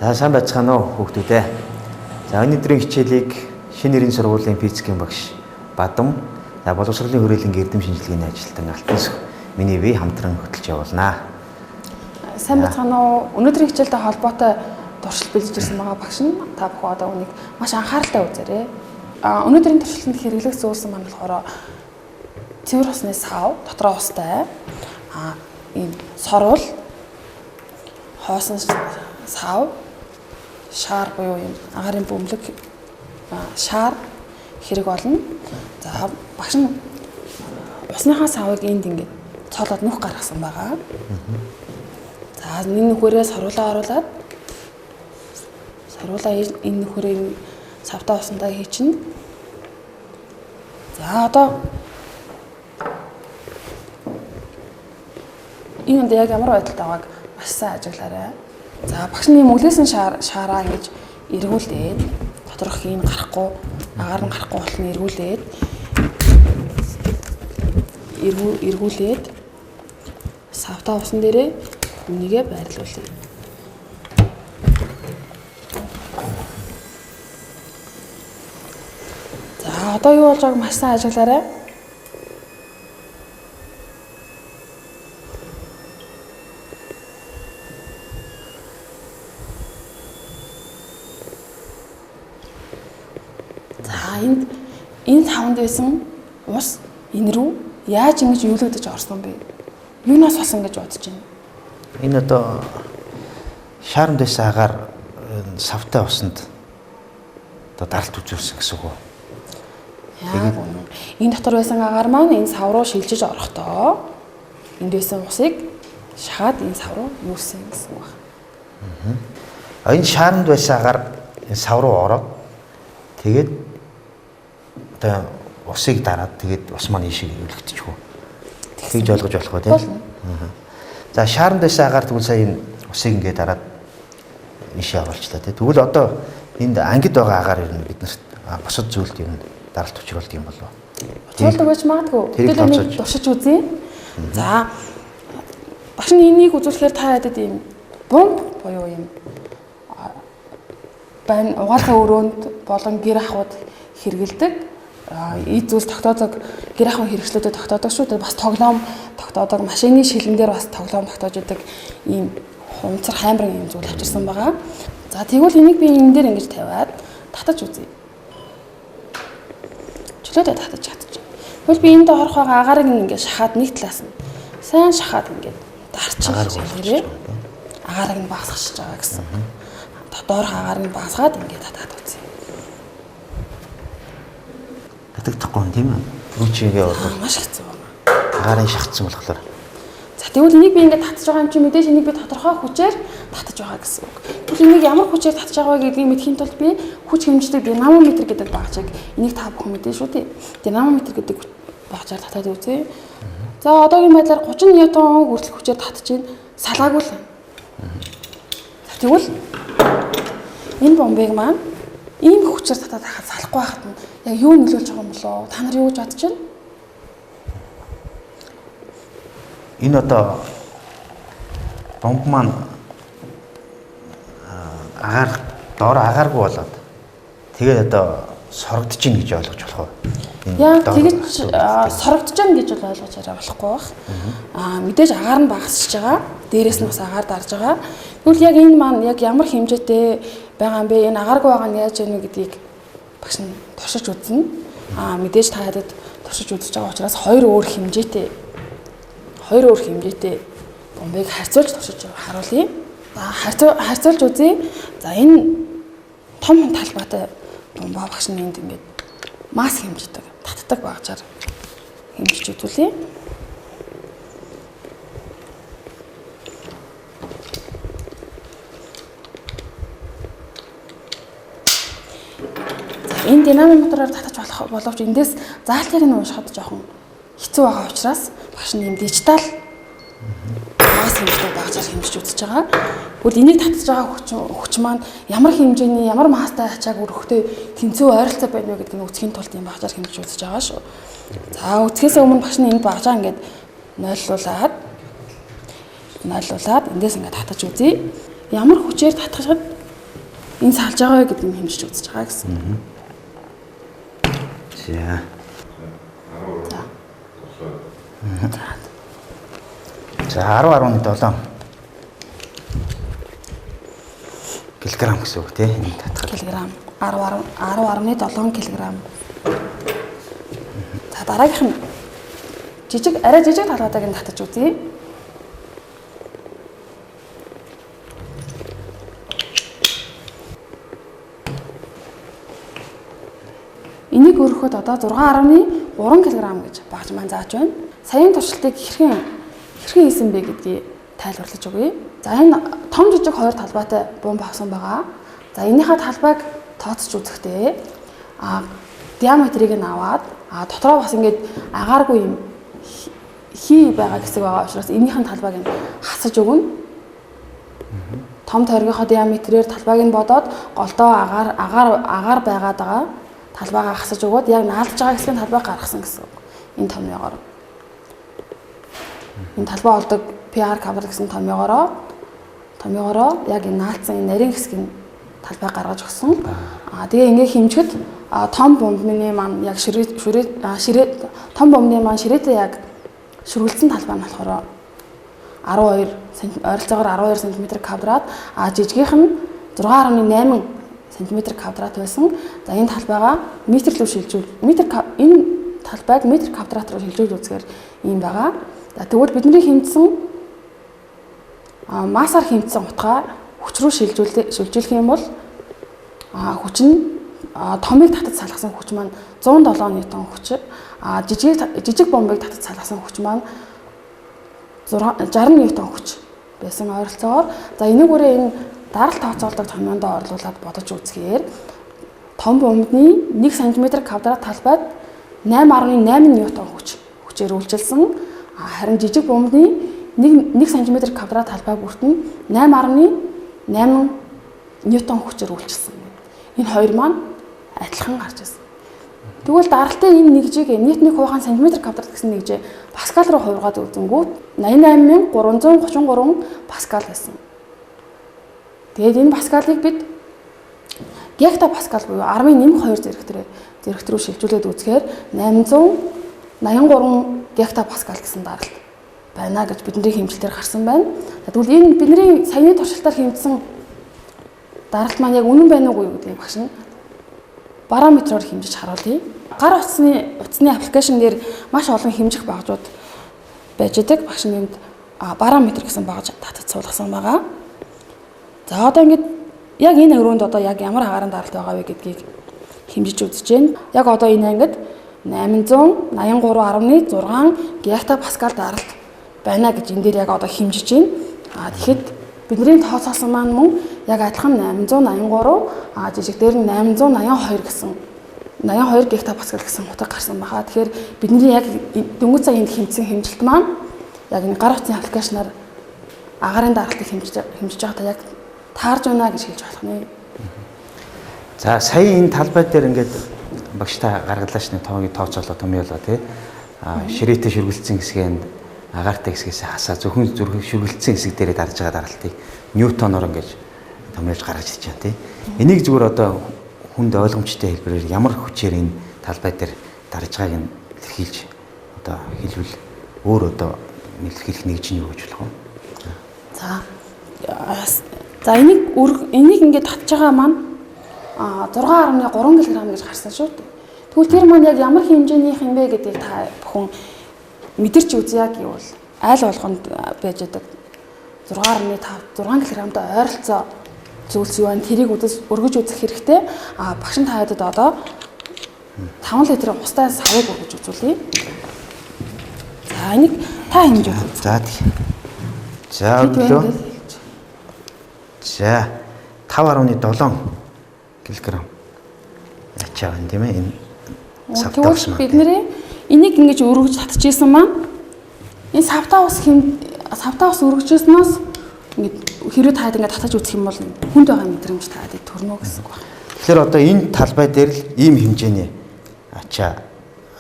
За сайн байцгаана уу хүүхдүүдээ. За өнөөдрийн хичээлийг шинэ нэрийн сургуулийн физикийн багш Бадам, за боловсролын хүрээлэнгийн эрдэм шинжилгээний ажилтан Алтансөх миний бие хамтран хөтлөж явуулнаа. Сайн байцгаана уу? Өнөөдрийн хичээлтэй холбоотой туршилт бэлдэж ирсэн байгаа багш нь та бүхэн одоо үнийг маш анхааралтай үзээрэй. Өнөөдрийн туршилтанд хэрэглэх зүйлс маань болохоор цэвэр усны сав, дотроо устай, ийм сорвол, хоосон сав, шаар буюу ийм агаарын бөмбөлөг, шаар хэрэг болно. За багш нь усныхаа савыг энд ингээд цоолоод нүх гаргасан байгаа. За энэ нүхээрээ сорволоо оруулаад сорволоо энэ нүхээрээ савтаа усандаа хийчихнэ. За одоо энэ үнд яг ямар байдалтай байгааг маш сайн ажиглаарай. За багш нь мөглөөсөн шаараа ингэж эргүүлээд доторх хийн гарахгүй, агаар нь гарахгүй болтол нь эргүүлээд савтаа усан дээрээ үнийгээ байрлуулъя. За одоо юу болж байгааг маш сайн ажиглаарай. За энд энэ таванд байсан ус энэ рүү яаж ингэж юулэгдэж орсон бэ? Юунаас болсон гэж бодож байна? Энэ одоо шааранд байсан агаар савтай усанд одоо даралт үзүүлсэн гэсэн үг үү? Яг үнэн. Энэ дотор байсан агаар маань энэ сав руу шилжиж орохдоо энд байсан усыг шахаад энэ сав руу юулсэн гэсэн үг байна. Энэ шааранд байсан агаар энэ сав руу ороод тэгээд одоо усыг дараад тэгээд ус маань ийшээ өлөгдөж үү. Тэгж ойлгож болох уу тийм? За шааранд байсан агаар тэгвэл сая энэ усыг ингээд дараад ийшээ оруулчлаа тийм. Тэгвэл одоо энд ангид байгаа агаар ер нь биднэрт бусад зүйлд ер нь даралт учруулдаг юм болов уу? Учруулдаг байж магадгүй. Тэгвэл энийг туршиж үзье. За багш нь энийг үзүүлэхээр та ядад ийм бомб буюу ийм байн угаалгын өрөөнд болон гэр ахуйд хэрэгэлдэг эд зүйлс тогтоодог, гэр ахуйн хэрэгслүүдэд тогтоодог шүү дээ. Бас тоглоом тогтоодог, машины шилэн дээр бас тоглоом тогтоож идэг ийм хумцар хаймран ийм зүйл авчирсан байгаа. За тэгвэл энийг би энэ дээр ингэж тавиад татаж үзье. Чөлөөтэй татаж чадчих. Тэгвэл би энд орох байгаа агаарыг ингээд шахаад нэг талаас нь сайн шахаад ингээд дарчих хэрэг агаарыг нь багасгах байгаа гэсэн. Доторх агаарыг нь багасгаад ингээд татаад үзье. Татагдахгүй юм тийм үү? Түрүүчийгээ бол маш хэцүү байна. Агаарын шахацсан болохоор. За тэгвэл энийг би ингээд татж байгаа юм чи мэдээж энийг би тодорхой хүчээр татаж байгаа гэсэн үг. Тэгвэл энийг ямар хүчээр татж байгаа вэ гэдгийг мэдэхийн тулд би хүч хэмждэг динамометр гэдэг багажийг энийг та бүхэн мэднэ шүү дээ. Динамометр гэдэг багажаар татаад үзье. За одоогийн байдлаар 30 ньютон хүртэлх хүчээр татж байна. Салаагүй л. За тэгвэл энэ бомбыг маань ийм хүчээр татаад хахад салахгүй байхад нь яг юу нөлөөлж байгаа юм болоо? Та нар юу гэж бодож байна? Энэ одоо бомб маань агаар доор агааргүй болоод тэгээд одоо сорогдож гин гэж ойлгож болох уу? Яг тэгэж сорогдож гин гэж бол ойлгож арай болохгүй байх. Мэдээж агаар нь багасч байгаа. Дээрээс нь бас агаар дарж байгаа. Тэгвэл яг энэ маань яг ямар хэмжээтэй байгаа юм бэ? Энэ агааргүй байгаа нь яаж яах вэ гэдгийг багш нь туршиж үзнэ. Мэдээж та ядад туршиж үзэж байгаа учраас хоёр өөр хэмжээтэй бомбыг харьцуулж туршиж харуулъя. Харьцуулж үзье. За энэ том талбайтай бомбаа багш нь энд ингээд масс хэмждэг, татдаг багажаар хэмжиж үзүүлье. За энэ динамометроор татаж болох боловч эндээс заалтыг нь уншихад жоохон хэцүү байгаа учраас багш нь ийм дижитал масс хэмждэг багажаар хэмжиж үзэж байгаа. Тэгвэл энийг татж байгаа хүч маань ямар хэмжээний, ямар масстай ачааг өргөхтэй тэнцүү ойролцоо байна вэ гэдгийг нь үзэхийн тулд ийм багажаар хэмжиж үзэж байгаа шүү. За үзэхээс өмнө багш нь энэ багажаа ингээд нойлуулад эндээс ингээд татаж үзье. Ямар хүчээр татхад Энэ салж байгаа вэ гэдгийг хэмжиж үзэж байгаа гэсэн. За. За 10.7 килограмм гэсэн үг тийм энэ татгал. Килограмм 10.7 килограмм. За дараагийнх нь жижиг арай жижиг талбайг нь татаж үзье. Энийг өргөхөд одоо 6.3 кг гэж багж маань зааж байна. Саяын туршилтыг хэрхэн хийсэн бэ гэдгийг тайлбарлаж өгье. За энэ том жижиг хоёр талбайтай бомб авсан байгаа. За энийхээ талбайг тооцож үзэхдээ диаметрыг нь аваад дотроо бас ингээд агааргүй юм хий байгаа хэсэг байгаа учраас энийх нь талбайг нь хасаж өгнө. Том тойргийнхоо диаметрээр талбайг нь бодоод голдоо агаар байгаад байгаа талбайгаа хасаж өгөөд яг наалдж байгаа хэсгийн талбайг гаргасан гэсэн үг. Энэ томьёогоор. Энэ талбай олдог PR cover гэсэн томьёогоороо яг энэ наалдсан энэ нарийн хэсгийн талбай гаргаж өгсөн. Тэгээ ингээ хэмжихэд том бомбны маань яг ширээ том бомбны маань ширээтэй яг шүргэлцэн талбай нь болохоор 12 ойролцоогоор 12 см квадрат, жижигийнх нь 6.8 см квадрат байсан. За энэ талбайгаа метр рүү шилжүүл энэ талбайг метр квадрат руу шилжүүл үзэхээр ийм байгаа. За тэгвэл бидний хэмжсэн массаар хэмжсэн утгаа хүч рүү шилжүүлэх юм бол хүч нь томыг татаж салгасан хүч маань 107 ньютон хүч, жижиг бомбыг татаж салгасан хүч маань 60 ньютон хүч байсан ойролцоогоор. За энүүгээрээ энэ даралт тооцоолдог томьёондоо орлуулад бодож үзэхээр том бомбны 1 см квадрат талбайд 8.8 ньютон хүчээр үйлчилсэн. Харин жижиг бомбны 1 см квадрат талбай бүрт нь 8.8 ньютон хүчээр үйлчилсэн. Энэ хоёр маань адилхан гарч ирсэн. Тэгвэл даралтын энэ нэгжийг нийт нэг хуваахан сантиметр квадрат гэсэн нэгжээ паскал руу хувиргаад үзэнгүүт 88333 паскал байсан. Тэгээд энэ паскалыг бид гектопаскал буюу 10.2 зэрэгт рүү шилжүүлээд үзэхээр 883 гектопаскал гэсэн даралт байна гэж бидний хэмжилтээр гарсан байна. Тэгвэл энэ бидний саяны туршилтаар хэмжсэн даралт маань яг үнэн байна уугүй гэдгийг багш нь барометроор хэмжиж харуулъя. Гар утасны аппликейшн дээр маш олон хэмжих багжууд байж байдаг. Багш нь энд барометр гэсэн багж татаж суулгасан байгаа. За одоо ингээд яг энэ өрөөнд одоо яг ямар агаарын даралт байгаа вэ гэдгийг хэмжиж үзэж байна. Яг одоо энэ ангид 883.6 гектопаскал даралт байна гэж энэ дээр яг одоо хэмжиж байна. Тэгэхэд бидний тооцоолсон маань мөн яг адилхан 883, жижиг дээр нь 882 гэсэн 82 гектопаскал гэсэн утга гарсан байгаа. Тэгэхээр бидний яг дөнгөж сая энд хэмжсэн хэмжилт маань яг энэ гар утасны аппликейшнаар агаарын даралтыг хэмжиж байгаадаа яг таарж байна гэж хэлж болох нэ. За сая энэ талбай дээр ингээд багш та гаргалаа шнэ тоогийг тооцоолоо томьёолоо тий. Ширээтэй шүргэлцсэн хэсгээ агаартай хэсгээс хасаа зөвхөн шүргэлцсэн хэсэг дээрээ дарж байгаа даралтыг ньютоноор ингэж томьёолж гаргаж ирж байна тий. Энийг зүгээр одоо хүнд ойлгомжтой хэлбэрээр ямар хүчээр энэ талбай дээр дарж байгааг нь илэрхийлж одоо хэлбэл өөр одоо илэрхийлэх нэгж нь юу гэж болох вэ? За энийг ингээд татж байгаа маань 6.3 кг гэж гарсан шүү дээ. Тэгвэл тэр маань яг ямар хэмжээнийх юм бэ гэдгийг та бүхэн мэдэрч үзье гэвэл айл болгонд байж байдаг 6.5 6 кг-тай ойролцоо зүйлс юу вэ? Тэрийг өргөж үзэх хэрэгтэй. Багш нь та хэдэд одоо 5 литрийн устай савыг өргөж үзүүлье. За энийг та хэмжиж үзье. За тийм. За өглөө. За 5.7 кг. Ачаа байна тийм ээ. Энэ савтаа ус маань. Бид нэрээ энийг ингэж өргөж татчихсан маань энэ савтаа ус өргөжсөнөөс ингээд хэрвээ таад ингээд татаж үзэх юм бол хүнд байгаа мэдрэмж таад төрнө гэсэн үг байна. Тэгэхээр одоо энэ талбай дээр л ийм хэмжээний ачаа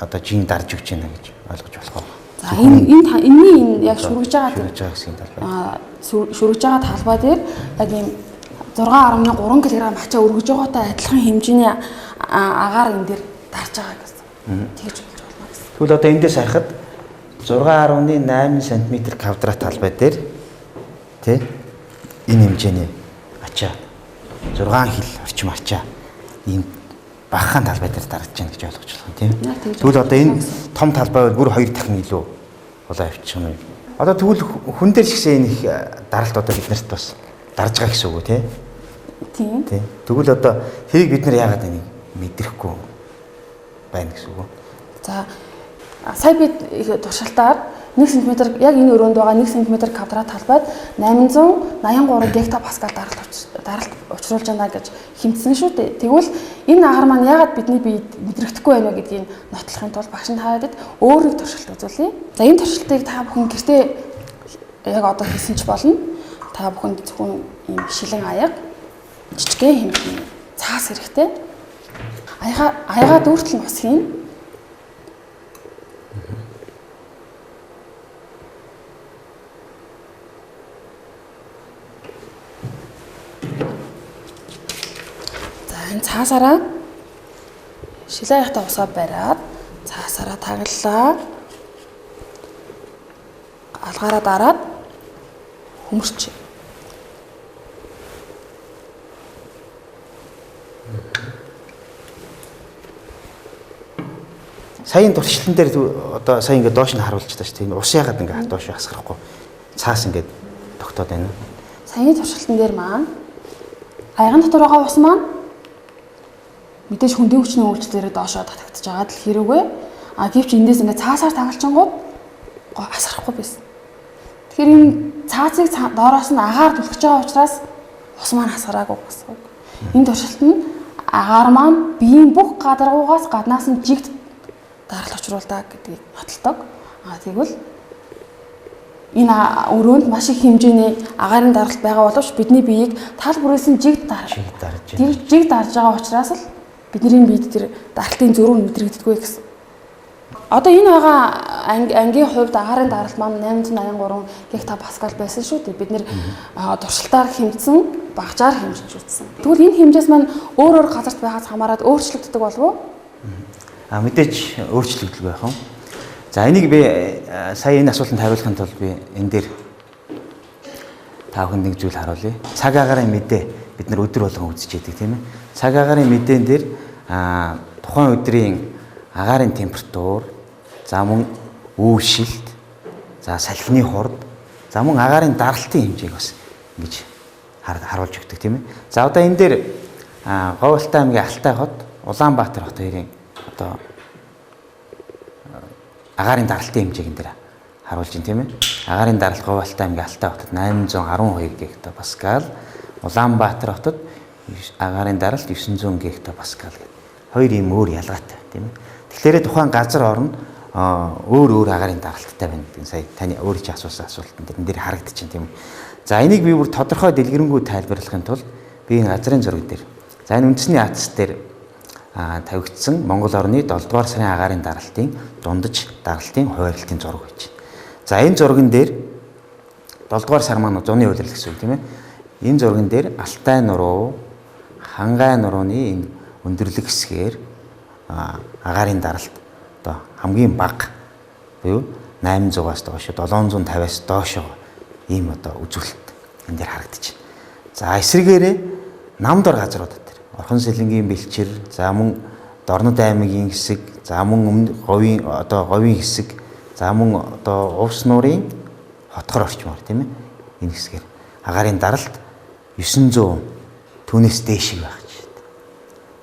одоо жин дарж өгч байна гэж ойлгож болох уу? За энэ энэний энэ яг шүргэж байгаа хэсгийн талбай. Шүргэж байгаа талбай дээр яг ийм 6.3 кг ачаа өргөж байгаатай адилхан хэмжээний агаар энэ дээр дарж байгаа гэсэн. Тэгж болж болно гэсэн. Тэгвэл одоо эндээс харахад 6.8 см квадрат талбай дээр тий энэ хэмжээний ачаа 6 хил орчим ачаа ийм багахан талбай дээр дарж байна гэж ойлгож байна тийм. Тэгвэл одоо энэ том талбай бол бүр 2 дахин илүү болоо явчих юм. Одоо тэгвэл хүн дээр ч гэсэн энэ их даралт одоо биднэрт бас дарж байгаа гэсэн үг үү тий? Тийм. Тий. Тэгвэл одоо тэрийг бид нар яагаад энийг мэдрэхгүй байна гэсэн үг үү? За сая би туршилтаар 1 см яг энэ өрөөнд байгаа 1 см квадрат талбайд 883 гектопаскал даралт учруулж байна гэж хэмтсэн шүү дээ. Тэгвэл энэ агаар маань яагаад бидний биед мэдрэхдэхгүй байна вэ гэдгийг нотлохын тулд багш нь хаадаг өөр нэг туршилт үзүүлье. За энэ туршилтыг та бүхэн гэртээ яг одоо хийсэн ч болно. Та бүхэнд зөвхөн ийм шилэн аяга жижигхэн хэмжээний цаас хэрэгтэй. Аягаа дүүртэл нь ус хийн. За энэ цаасаараа шилэн аягтай усаа бариад цаасаараа тагаллаа. Алгаараа дараад хөмөрч. Саяын туршилтан дээр одоо сая ингээд доош нь харуулж та шүү дээ. Ус яагаад ингээд доош асгарахгүй цаас ингээд тогтоод байна. Саяын туршилтан дээр маань аяган дотор байгаа ус маань мэдээж хөндийн хүчний үйлчлэлээр доошоо татагдчихж байгаа л хэрэггүй. А гэвч эндээс ингээд цаасаар тагалчингууд асгарахгүй байсан. Тэгэхээр энэ цаацыг доороос нь агаар түлхэж байгаа учраас ус маань асгараагүй гэсэн үг. Энэ туршилт нь агаар маань биеийн бүх гадаргуугаас гаднаас нь жигд даралт учруулдаг гэдгийг нотолдог. А тэгвэл энэ өрөөнд маш их хэмжээний агаарын даралт байгаа боловч бидний биеийг тал бүрээс нь жигд дарж байгаа учраас л бидний биед тэр даралтын зөрүү нь мэдрэгддэггүй гэсэн. Одоо энэ байгаа ангийн хувьд агаарын даралт маань 883 гектопаскал байсан шүү дээ. Бид нэр туршилтаар хэмжсэн, багажаар хэмжиж үзсэн. Тэгвэл энэ хэмжээс маань өөр өөр газарт байгаас хамаарат өөрчлөгддөг болов уу? А мэдээж өөрчлөгдөл байх юм. За энийг би сая энэ асуултанд хариулахын тулд би энэ дээр та бүхэнд нэг зүйл харуулъя. Цаг агаарын мэдээ бид нар өдөр болгон үзэж яадаг тийм ээ. Цаг агаарын мэдээн дээр тухайн өдрийн агаарын температур, за мөн үүшилт, за салхины хурд, за мөн агаарын даралтын хэмжээг бас ингэж харуулж өгдөг тийм ээ. За одоо энэ дээр Говьалтай аймгийн Алтай хот, Улаанбаатар хот хоёрын одоо агаарын даралтын хэмжээг энэ дээр харуулж байна тийм ээ. Агаарын даралт Говьалтай аймгийн Алтай хотод 812 гектопаскал, Улаанбаатар хотод агаарын даралт 900 гектопаскал гэдэг. Хоёр ийм өөр ялгаатай тийм ээ. Тэгэхээр тухайн газар орн өөр өөр агаарын даралттай байна гэдэг нь сая таны өөр чи асуусан асуултан дээр энэ дээр харагдчихэв тийм ээ. За энийг би бүр тодорхой дэлгэрэнгүй тайлбарлахын тулд би энэ газрын зураг дээр за энэ үндэсний атас дээр тавигдсан Монгол орны 7 дугаар сарын агаарын даралтын дундаж даралтын хуваарлтын зураг байж байна. За энэ зурган дээр 7 дугаар сар маань зуны улирал гэсэн үг тийм ээ. Энэ зурган дээр Алтай нуруу, Хангай нурууны энэ өндөрлөг хэсгээр агаарын даралт одоо хамгийн бага буюу 800-аас доош 750-аас доош ийм одоо үзүүлэлт энэ дээр харагдаж байна. За эсрэгээрээ нам дор газруудад дээр Орхон Сэлэнгийн бэлчээр, за мөн Дорнод аймгийн хэсэг, за мөн өмнө говийн одоо говийн хэсэг, за мөн одоо Увс нуурын хотгор орчмоор тийм ээ. Энэ хэсгээр агаарын даралт 900 түүнээс дээш байх гэж байна.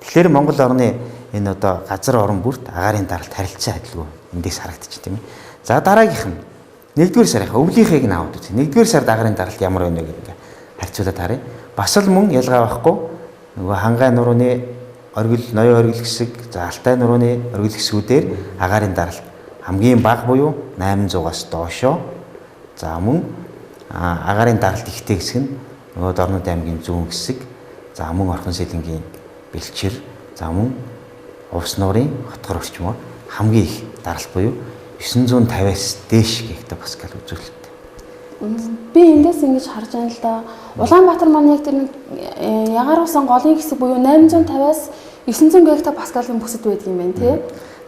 Тэгэхээр Монгол орны энэ одоо газар орон бүрт агаарын даралт харилцан адилгүй эндээс харагдчих тийм ээ. За дараагийнх нь 1-р сарынхаа өвлийнхийг нь аваад үзье. 1-р сард агаарын даралт ямар байна вэ гэдэг харьцуулаад харъя. Бас л мөн ялгаа байхгүй. Нөгөө Хангай нурууны оргил, ноён оргил хэсэг, за Алтай нурууны оргил хэсгүүдээр агаарын даралт хамгийн бага буюу 800-аас доошоо. За мөн агаарын даралт ихтэй хэсэг нь нөгөө Дорнод аймгийн зүүн хэсэг, за мөн Орхон Сэлэнгийн бэлчээр, за мөн Увс нуурын хотгор орчмоор хамгийн их даралт буюу 950-аас дээш гектопаскал үзүүлэлт. Би эндээс ингэж харж байна л да. Улаанбаатар маань яг тэр нэг ягаар усан голын хэсэг буюу 850-аас 900 гектопаскалийн бүсэд байдаг юм байна тий.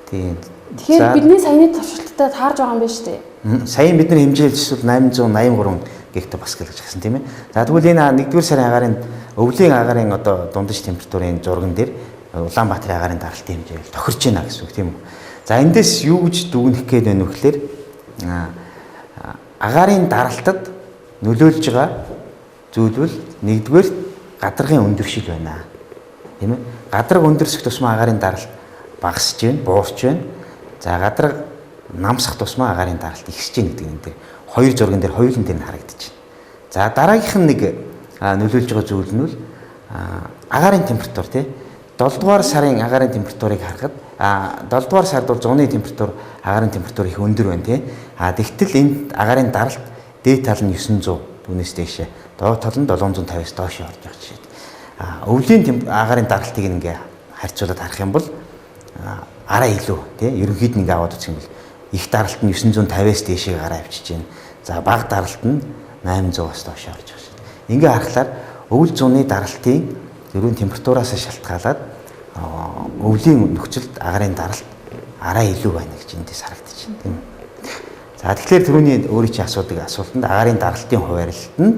Тийм. Тэгэхээр бидний саяны туршилттай таарж байгаа юм байна шүү дээ. Саяын бид нар хэмжээлжсэн 883 гектопаскал гэж гарсан тийм ээ. За тэгвэл энэ 1-р сарын агаарын өвлийн агаарын одоо дундаж температурын зурган дээр Улаанбаатарын агаарын даралтын хэмжээ тохирч байна гэсэн үг тийм үү. За эндээс юу гэж дүгнэх гээд байна вэ гэхээр агаарын даралтад нөлөөлж байгаа зүйл бол нэгдүгээр гадаргын өндөршил байна. Тийм ээ. Гадарга өндөрсөх тусмаа агаарын даралт багасж байна, буурч байна. За гадарга намсах тусмаа агаарын даралт ихсэж байна гэдэг нь энэ дээр хоёр зурган дээр хоёулын дээр нь харагдаж байна. За дараагийнх нь нэг нөлөөлж байгаа зүйл нь бол агаарын температур тий. 7 дугаар сарын агаарын температурыг харахад 7 дугаар сард бол зуны температур агаарын температур их өндөр байна тий. Тэгтэл энд агаарын даралт дээд тал нь 900 түүнээс дээшээ, доод тал нь 750-аас доош орж байгаа жишээ. Өвлийн агаарын даралтыг ингээ харьцуулаад харах юм бол арай илүү тий. Ерөнхийд нь ингээ аваад үзэх юм бол их даралт нь 950-аас дээшээ гараа авчиж байна. За бага даралт нь 800-аас доош орж байгаа шин. Ингээ харахаар өвөл зуны даралтын ерөнхий температураас шалтгаалаад өвлийн нөхцөлд агаарын даралт арай илүү байна гэж эндээс харагдаж байна тийм үү. За тэгэхээр түрүүний өөрийн чинь асуудаг асуултанд агаарын даралтын хуваарлтанд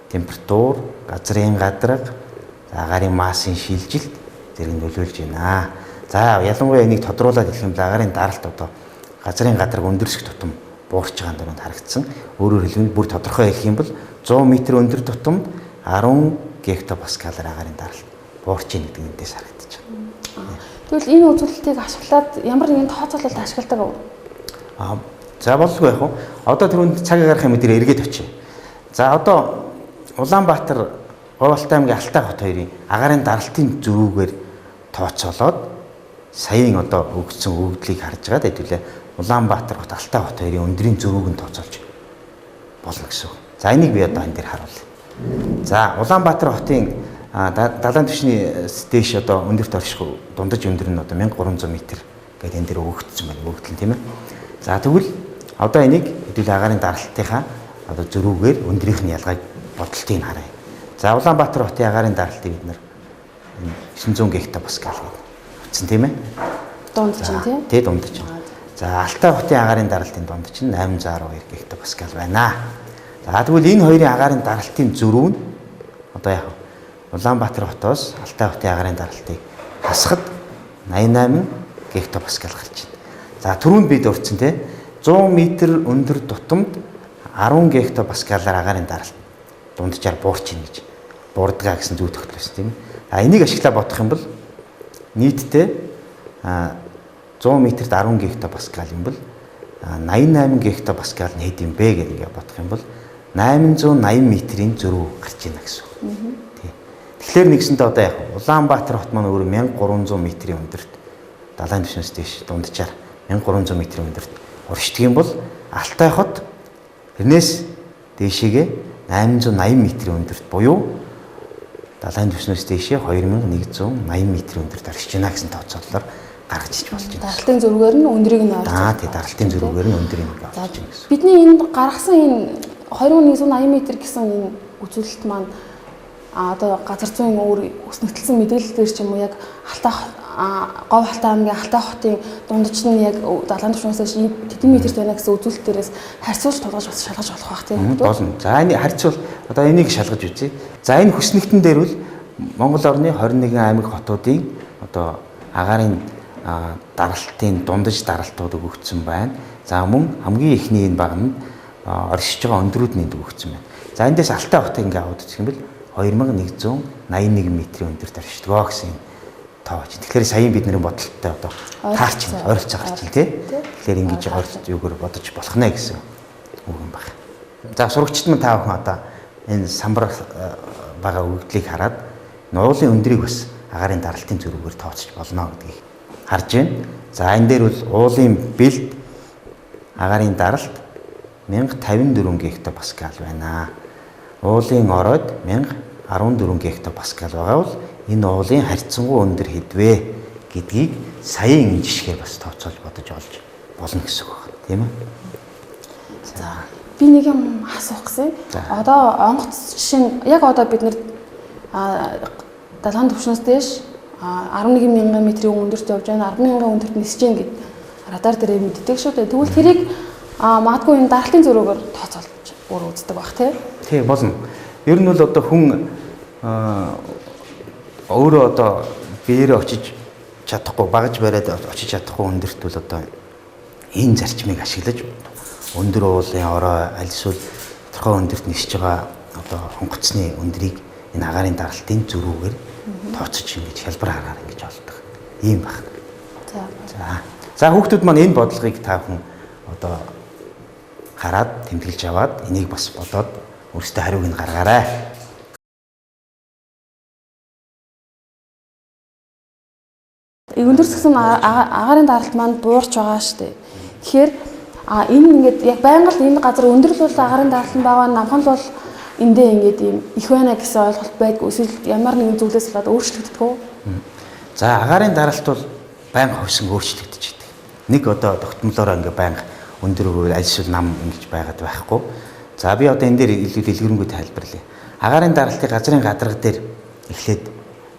температур, газрын гадраг, агаарын массын шилжилт зэрэг нөлөөлж байна. За ялангуяа энийг тодруулаад хэлэх юм бол агаарын даралт одоо газрын гадраг өндөрсөх тутам буурч байгаа дөрөнд харагдсан. Өөрөөр хэлбэл бүр тодорхой хэлэх юм бол 100 м өндөр тутамд 10 гектопаскалаар агаарын даралт буурч ийн гэдэг нь эндээс харагдаж байгаа. Тэгвэл энэ үзүүлэлтийг ашиглаад ямар нэгэн тооцоололт ашигладаг уу? За боллгүй яах вэ? Одоо түрүүнд цаг агаарын мэдээр эргээд очие. За одоо Улаанбаатар, Говьалтай аймгийн Алтай хот хоёрын агаарын даралтын зөрүүгээр тооцоолоод саяын одоо өгсөн өгөгдлийг харж байгаад хэдүүлээ Улаанбаатар хот, Алтай хот хоёрын өндрийн зөрүүг нь тооцоолж болно гэсэн үг. За энийг би одоо энэ дээр харуулъя. За Улаанбаатар хотын далайн түвшний дээш одоо өндөрт орших дундаж өндөр нь одоо 1300 м гэдэг энэ дээр өгөгдсөн байна. Өгөгдөл нь тийм ээ. За тэгвэл одоо энийг хэдүүл агаарын даралтынхаа одоо зөрүүгээр өндрийнх нь ялгааг бодолтыг харъя. За Улаанбаатар хотын агаарын даралтыг бид нар 900 гектопаскал гэдэг утсан тийм ээ. Дундаж нь тийм. Тэ дундаж нь. За Алтай хотын агаарын даралтын дундаж нь 812 гектопаскал байна. За тэгвэл энэ хоёрын агаарын даралтын зөрүү нь одоо яг Улаанбаатар хотоос Алтай хотын агаарын даралтыг хасахад 88 гектопаскал гарч байна. За түрүүнд бид дурдсан тий 100 м өндөр тутамд 10 гектопаскалаар агаарын даралт дунджаар буурч ийн гэж буурдгаа гэсэн зүй тогтол байсан тийм ээ. А энийг ашиглаа бодох юм бол нийтдээ 100 м-т 10 гектопаскал юм бол 88 гектопаскал нь хэд юм бэ гэдэг ингээ бодох юм бол 880 м-ийн зөрүү гарч ийна гэсэн үг. Тий. Тэгэхээр нэгсэнтэй одоо яг Улаанбаатар хот маань өөрөө 1300 м-ийн өндөрт далайн түвшнээс дээш дунджаар 1300 м-ийн өндөрт уршдаг юм бол Алтай хот тэрнээс дээшээгээ 880 м-ийн өндөрт буюу далайн түвшнээс дээшээ 2180 м-ийн өндөрт оршиж байна гэсэн тооцоололоор гаргаж иж болж байна. Даралтын зөрүүгээр нь өндрийг нь ойрцоо. Тий, даралтын зөрүүгээр нь өндрийг нь орж байна гэсэн. Бидний энд гаргасан энэ 2180 м гэсэн энэ үзүүлэлт маань одоо газар зүйн өөр өснөгдөлсөн мэдээлэл дээр ч юм уу яг Алтай Говь Алтай аймгийн Алтай хотын дундаж нь яг далайн түвшнээс тэдэн метрт байна гэсэн үзүүлэлт дээрээс харьцуулж тулгаж бас шалгаж болох байх тийм болно. За энэ харьцуул одоо энийг шалгаж үзье. За энэ хүснэгтэн дээр бол Монгол орны 21 аймаг хотуудын одоо агаарын даралтын дундаж даралтууд өгөгдсөн байна. За мөн хамгийн эхний энэ баг нь оршиж байгаа өндрүүд нь энд өгөгдсөн байна. За эндээс Алтай хотыг ингээ аваад үзэх юм бол 2181 м-ийн өндөрт оршдог гэсэн юм тоо. Тэгэхээр саяын бидний бодолттой одоо таарч ойролцоо гарч ин тий. Тэгэхээр ингэж ойролцоо юугаар бодож болох нэ гэсэн үг юм байна. За сурагчид мань та бүхэн одоо энэ самбар байгаа өгөгдлийг хараад нуулын өндрийг бас агаарын даралтын зөрүүгээр тооцож болно гэдгийг харж байна. За энэ дээр бол уулын бэлд агаарын даралт 1054 гектопаскал байна. Уулын оройд 1014 гектопаскал байгаа бол энэ уулын харьцангуй өндөр хэдвэ гэдгийг саяын энэ жишгээр бас тооцоолж бодож олж болно гэсэн үг байна, тийм ээ. За Би нэг юм асуух гэсэн. Одоо онгоц жишээ нь яг одоо бид нэр далайн түвшнээс дээш 11 мянган метрийн өндөрт явж байна. 10 мянган өндөрт нисэж гин гэд радар дээрээ мэддэг шүү дээ. Тэгвэл тэрийг магадгүй энэ даралтын зөрүүгээр тооцоолж өөр үздэг бах тий. Тий, болно. Ер нь бол одоо хүн өөрөө одоо биеэрээ очиж чадахгүй, багаж бариад очиж чадахгүй өндөрт бол одоо энэ зарчмыг ашиглаж өндөр уулын орой аль эсвэл тодорхой өндөрт нисэж байгаа одоо онгоцны өндрийг энэ агаарын даралтын зөрүүгээр тооцож ингэж хялбар аргаар ингэж олдог. Ийм байна. За. За хүүхдүүд маань энэ бодлогыг та бүхэн одоо хараад тэмдэглэж аваад энийг бас бодоод өөрсдөө хариуг нь гаргаарай. Өндөрсгсөн агаарын даралт маань буурч байгаа шүү дээ. Тэгэхээр энэ ингээд яг байнга л энэ газар өндөрлөл агаарын даралт нь байгаа, намхан л бол эндээ ингээд ийм их байна гэсэн ойлголт байдгүй. Эсвэл ямар нэгэн зүйлээс болоод өөрчлөгддөг үү? За агаарын даралт бол байнга ховсон өөрчлөгдөж идэг. Нэг одоо тогтмолоороо ингээд байнга өндөр өгвөл аль эсвэл нам ингэж байгаад байхгүй. За би одоо энэ дээр илүү дэлгэрэнгүй тайлбарлая. Агаарын даралтыг газрын гадраг дээр эхлээд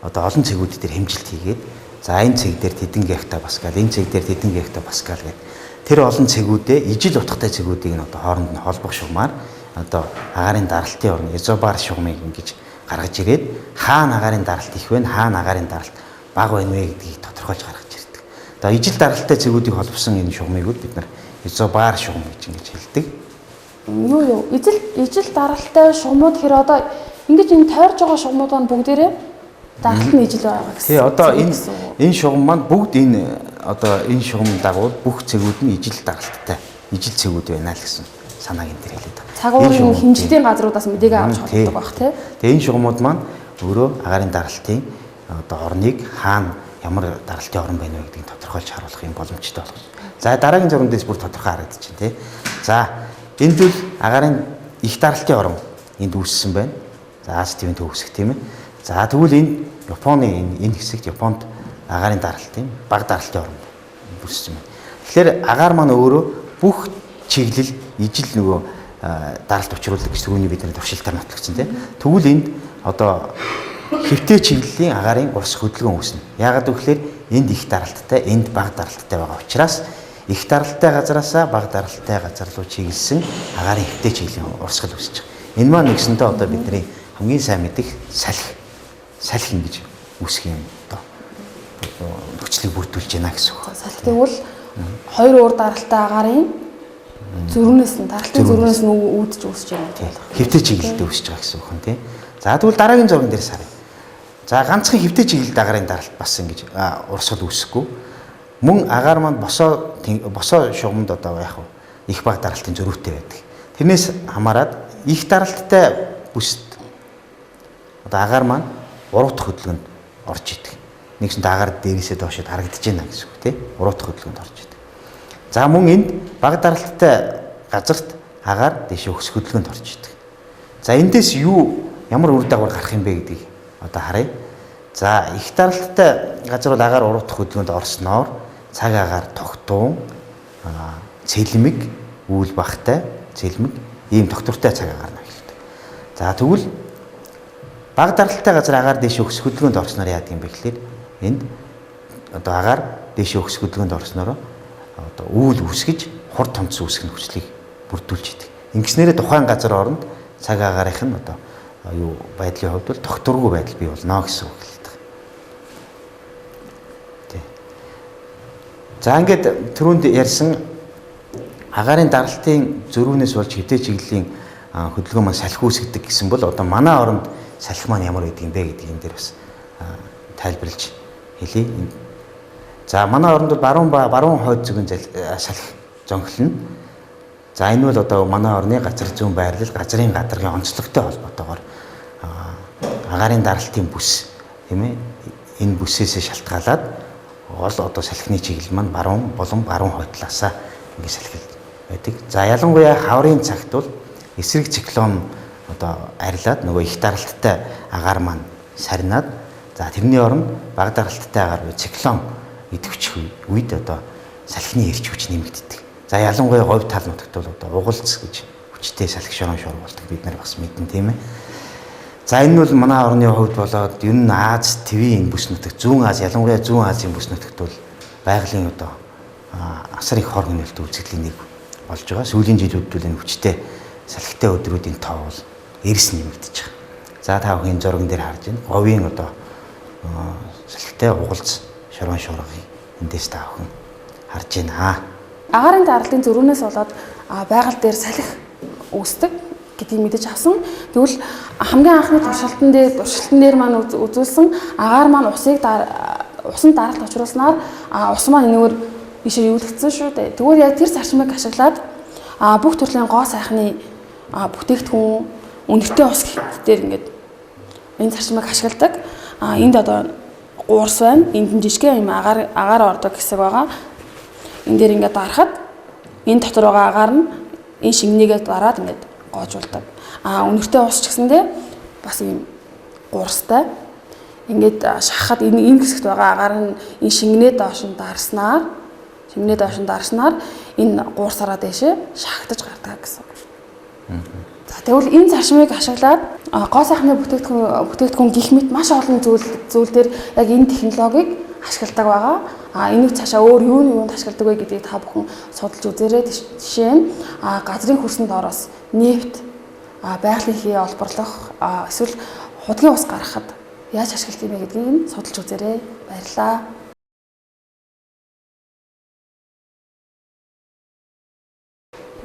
одоо олон цэгүүд дээр хэмжилт хийгээд за энэ цэг дээр тэдэн гектопаскал, энэ цэг дээр тэдэн гектопаскал гэдэг тэр олон цэгүүдээ ижил утгатай цэгүүдийг нь одоо хооронд нь холбох шугамар одоо агаарын даралтын орн изобар шугамыг ингэж гаргаж ирээд хаана агаарын даралт их вэ, хаана агаарын даралт бага байна вэ гэдгийг тодорхойлж гаргаж ирдэг. Одоо ижил даралттай цэгүүдийг холбосон энэ шугамыг бид нар изобар шугам гэж ингэж хэлдэг. Юу ижил даралттай шугамууд гэхээр одоо ингэж энэ тойрж байгаа шугамууд маань бүгдээрээ даралт нь ижил байгаа гэсэн. Тий, одоо энэ шугам маань бүгд энэ одоо энэ шугам дагуу бүх цэгүүд нь ижил даралттай, ижил цэгүүд байна л гэсэн санааг энэ дээр хэлээд байгаа. Цаг уурын хэмжилтийн газруудаас мэдээг авч холбодог байх тий. Тэгээ энэ шугамууд маань өөрөө агаарын даралтын одоо орныг хаана ямар даралтын орн байна вэ гэдгийг тодорхойлж харуулах юм боломжтой болгож. За дараагийн зурган дээрс бүр тодорхой харагдчихэв тий. За энд бол агаарын их даралтын орн энд үүссэн байна. За Аз тивийн төв хэсэг тийм ээ. За тэгвэл энэ Японы энэ хэсэгт Японд агаарын даралтын бага даралтын орн үүссэн байна. Тэгэхээр агаар маань өөрөө бүх чиглэл ижил нөгөө даралт учруулдаг гэж түрүүний бидний туршилтаар нотлогдсон тийм. Тэгвэл энд одоо хэвтэй чиглэлийн агаарын урс хөдөлгөөн үүснэ. Яагаад гэвэл энд их даралттай, энд бага даралттай байгаа учраас их даралттай газараасаа бага даралттай газар руу чиглэсэн агаарын хэвтэй чиглэлийн урсгал үүсэж байгаа. Энэ маань нэгсэндээ одоо бидний хамгийн сайн мэдих салхи ингэж үүсэх юм одоо нөхцөлийг бүрдүүлж байна гэсэн үг. Салхи тэгвэл хоёр өөр даралттай агаарын зөрүүнээс нь даралтын зөрүүнээс нь үүдэж үүсэж байна гэж ойлгох. Хэвтэй чиглэлд үүсэж байгаа гэсэн үг юм тий. За тэгвэл дараагийн зурган дээрс харъя. За ганцхан хэвтэй чиглэлд агаарын даралт бас ингэж урсгал үүсэхгүй. Мөн агаар маань босоо шугамд одоо яг их бага даралтын зөрүүтэй байдаг. Тэрнээс хамаарат их даралттай бүст одоо агаар маань уруудах хөдөлгөөнд орж идэг. Нэгсэнд агаар дээрээсээ доошод харагдаж байна гэсэн үг тий. Уруудах хөдөлгөөнд орж идэг. За мөн энд бага даралттай газарт агаар дээшээ өсөх хөдөлгөөнд орж идэг. За эндээс юу ямар үр дагавар гарах юм бэ гэдгийг одоо харъя. За их даралттай газар бол агаар уруудах хөдөлгөөнд орсноор цаг агаар тогтун, цэлмэг, үйл багтай, цэлмэг ийм тогтвортой цаг агаар нөлөөлдөг. За тэгвэл бага даралттай газар агаар дээшээ өсөх хөдөлгөөнд орсноор яадаг юм бэ гэхлээр энд одоо агаар дээшээ өсөх хөдөлгөөнд орсноор одоо үүл үүсгэж хурд томц үүсгэх нөхцөлийг бүрдүүлж идэг. Ингэснээрээ тухайн газар оронд цаг агаарынх нь одоо юу байдлын хувьд бол тогтворгүй байдал бий болно гэсэн үг л дээ. Тий. За ингээд түрүүнд ярьсан агаарын даралтын зөрүүнээс болж хэвтэй чиглэлийн хөдөлгөөн маань салхи үүсгдэг гэсэн бол одоо манай оронд салхи маань ямар байдаг юм бэ гэдгийг энэ дээр бас тайлбарлаж хэлье. За манай оронд бол баруун ба баруун хойд зүгэн салхи зонхлоно. За энэ бол одоо манай орны газар зүүн байрлал, газрын гадаргын онцлогтой холбоотойгоор агаарын даралтын бүс тийм ээ энэ бүсээсээ шалтгаалаад гол одоо салхины чиглэл маань баруун болон баруун хойд талаасаа ингэ салхил байдаг. За ялангуяа хаврын цагт бол эсрэг циклон одоо арилаад нөгөө их даралттай агаар маань сарнаад за тэрний оронд бага даралттай агаар буюу циклон идэвхчих үед одоо салхины эрч хүч нэмэгддэг. За ялангуяа говь тал нутагт бол одоо угалц гэж Хүчтэй салхи шорон шор болдог бид нар бас мэднэ, тийм ээ. За, энэ бол манай орны хувьд болоод ер нь Ази тивийн энэ бүс нутагт, Зүүн Ази, ялангуяа Зүүн Азийн бүс нутагт бол байгалийн одоо асар их хор хөнөөлт үзэгдлийн нэг болж байгаа. Сүүлийн жилүүд бол энэ хүчтэй салхитай өдрүүдийн тоо бол эрс нэмэгдэж байгаа. За, та бүхэн зурган дээр харж байна. Говийн одоо салхитай угалц шорон шоргыг эндээс та бүхэн харж байна. Агаарын даралтын зөрүүнээс болоод байгаль дээр салхи үүсдэг гэдгийг мэдэж авсан. Тэгвэл хамгийн анхны туршилтан дээр маань үзүүлсэн агаар маань усыг усан даралт учруулснаар ус маань энэгээр ийшээ эвлэгдсэн шүү дээ. Тэгвэл яг тэр зарчмыг ашиглаад бүх төрлийн гоо сайхны бүтээгдэхүүн, үнэртэй ус гэх дээр ингээд энэ зарчмыг ашигладаг. Энд одоо гуурс байна. Энд нь жижигхэн юм агаар ордог хэсэг байгаа. Энэ дээр ингээд дарахад энэ дотор байгаа агаар нь энэ шингэнийгээ дараад ингээд гоожуулдаг. Үнэртэй ус ч гэсэндээ бас ийм гуурстай. Ингээд шахахад энэ хэсэгт байгаа агаар нь энэ шингэнээ доош нь дарснаар энэ гуурсараа дээшээ шахагдаж гардаг гэсэн. За, тэгвэл энэ зарчмыг ашиглаад гоо сайхны бүтээгдэхүүн гих мэт маш олон зүйл дээр яг энэ технологиг ашигладаг байгаа. Энийг цаашаа өөр юунд ашигладаг вэ гэдгийг та бүхэн судалж үзээрэй. Жишээ нь газрын хөрсөнд ороос нефть, байгалийн хий олборлох, эсвэл худгийн ус гаргахад яаж ашигладаг юм бэ гэдгийг нь судалж үзээрэй. Баярлалаа.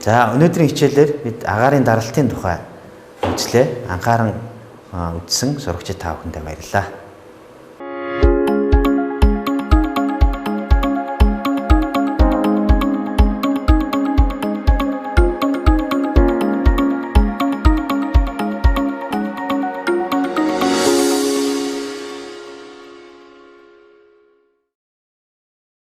За, өнөөдрийн хичээлээр бид агаарын даралтын тухай үзлээ. Анхааран үзсэн сурагчид та бүхэндээ баярлалаа.